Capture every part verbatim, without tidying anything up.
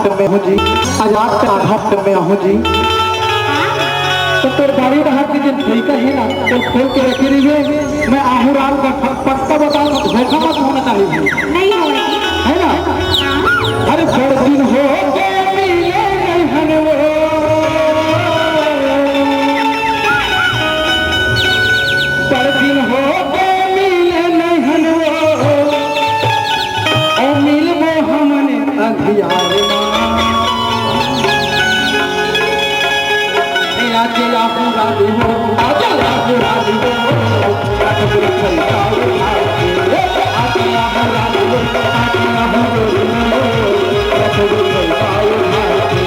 में आहूँ जी, आज रात के आधा में आहूँ जी। त तोर बाड़ी डहर के जेन खिड़की हे ना, ओला खोल के रखे रहिबे। मैं आहूँ रात का प-, पक्का बतावत हँव, धोखा मत होना चाहिए। नहीं होए। हे ना? हाँ। अरे बड़ दिन हो गे मिले नैहन वो। बड़ दिन हो गे मिले नैहन वो। ओ मिलबो हमन अंधियार मा। ए आजे आहूँ रानी हो, आजे आहूँ रानी हो। रात गुरु फैलाओ आजे। ए आजे आहूँ रानी हो, आजे आहूँ रानी हो। रात गुरु फैलाओ आजे।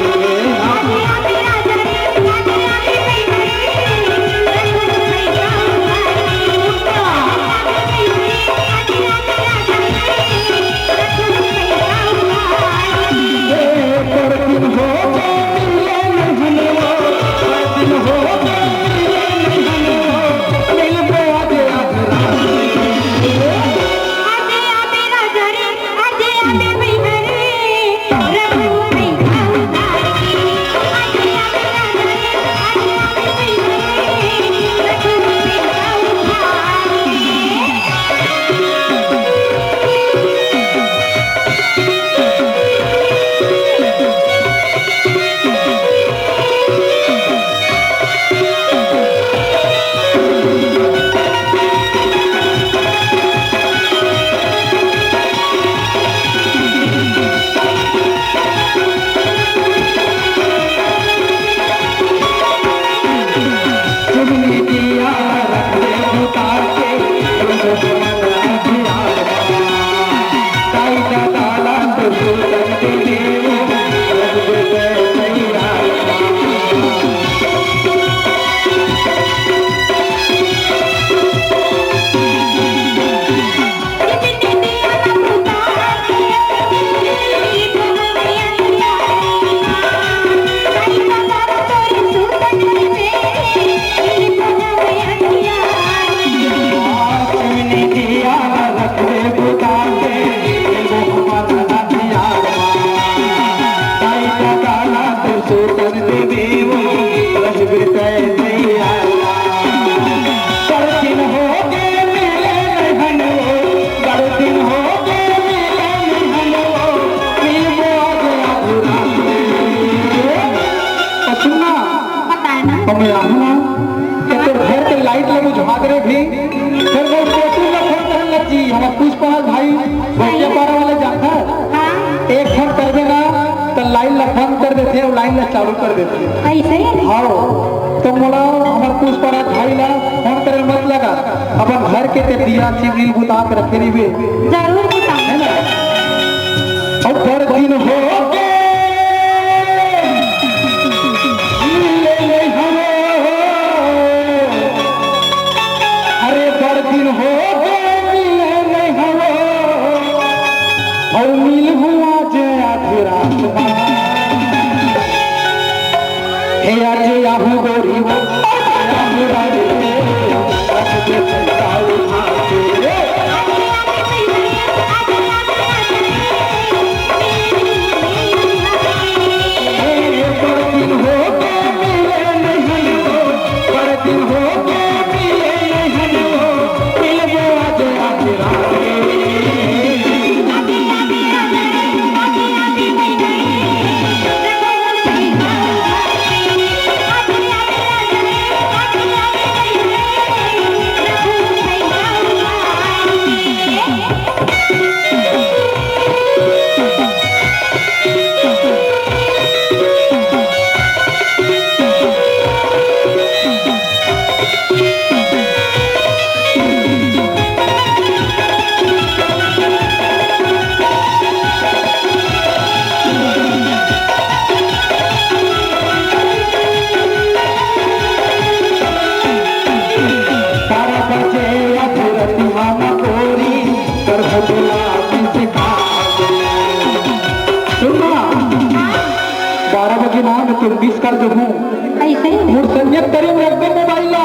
सुनना, बताए ना। अब मैं आहूँ ना, कि तोर घर के लाइट ल बुझवा दे रे भी। फिर मैं कोटू ला फोन करन लग जी, हमर पुष्पराज भाई, भैया पारा वाले जानता है। हाँ। एक फोन करबे ना, त लाइन ला बंद कर देथे अउ लाइन ला चालू कर देथे। ऐसे ही? हाँ। त मोला हमर पुष्पराज भाई ला फोन करे मत लगा, अपन घर के ते दिया चिमनी बुता के रखे रहिबे। जरूर बुता। है ना? अउ बड़ दिन हो गे मिले नइ हवो। अरे बड़ दिन हो गे मिले नइ हवो। अउ मिलहूँ आज आधी रात मा। हे आज आहूँ गोरी, आज आहूँ रानी, आज दे चंदा उठा के। सुन ना, बारह बजे ना मैं तुम मिस कर दूँ। ऐसे ही? मोर संजय तेरे में रख दे मोबाइल ला।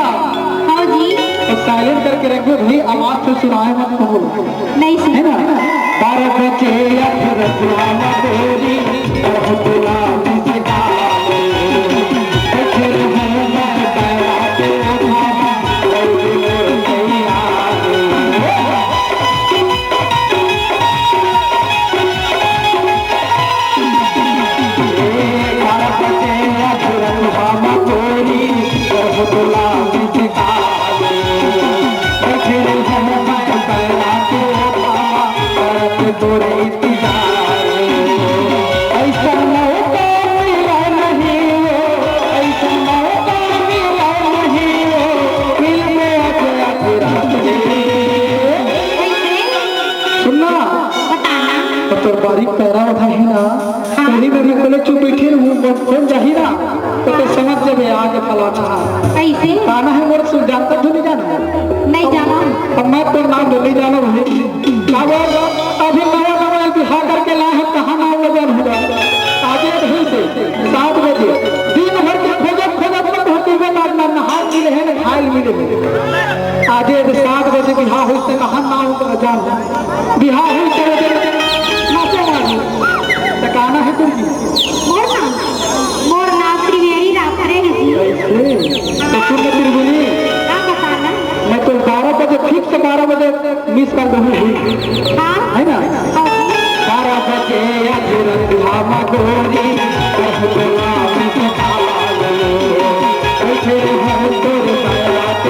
हाँ जी। तो साइलेंट करके रख दे भाई, आवाज से सुनाए मत कहो। नहीं सुन। है ना? बारह बजे अधरतिया में गोरी, और होटला में से गावे। देखे रहे मैं बैरा के अभावा, कोई भी मोर तैयार। सुनना, बताना। तो तोर बारी पैरा उठा है ना, हाँ। कहीं में भी बोले चुप बैठे रहूं, कौन, कौन जाही ना, तो, तो समझ जाबे आगे फलाना है। कैसे? ताना है मोर, तू जानता, तू नहीं जाना। नहीं जाना। अब मैं तो नाम नहीं जाना भाई। का बोल? अभी नवा नवा बिहा करके ला है, कहाँ नाम लगा हुआ? आजे ढंग से सात बजे दिन भर के खोजत खोजत मत होती है, ना, ना नहार मिले है, ना खाइल मिले है। आजे सात बजे बिहा हुई से कहाँ नाम लगा जान। बिहा हुई चले चले नाचे वाली। त गाना है तुम की। मोर नाम, मोर नाम त्रिवेणी राठौर है जी। कैसे? तो सुन ना त्रिवेणी। का बताना? मैं तो बारह बजे, fix बारह बजे miss call दूंगी। हाँ? है ना? हाँ। बारह बजे आज रंधा मगोरी, कहबला miss call। बैठे हैं तोर बारात,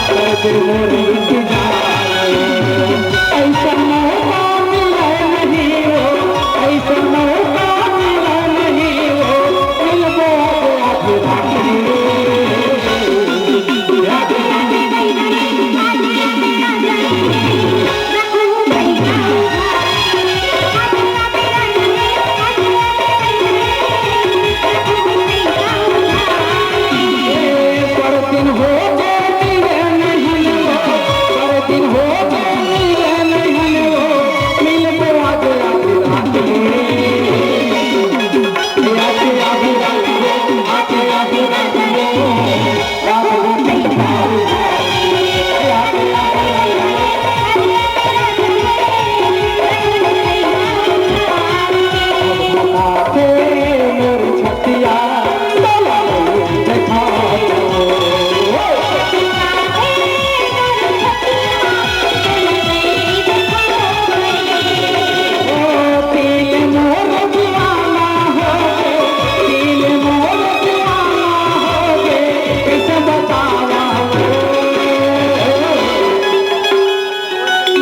कर दे मोर इंतजार। ऐसा मौका मिला नहीं हो, ऐसा मौका मिला नहीं हो, मिलबो आज रात में।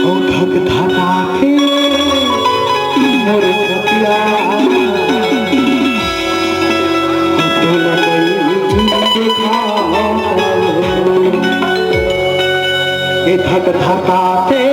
ओ धक धकाके मोर छतिया, तोला कई देखा। ए धक धकाके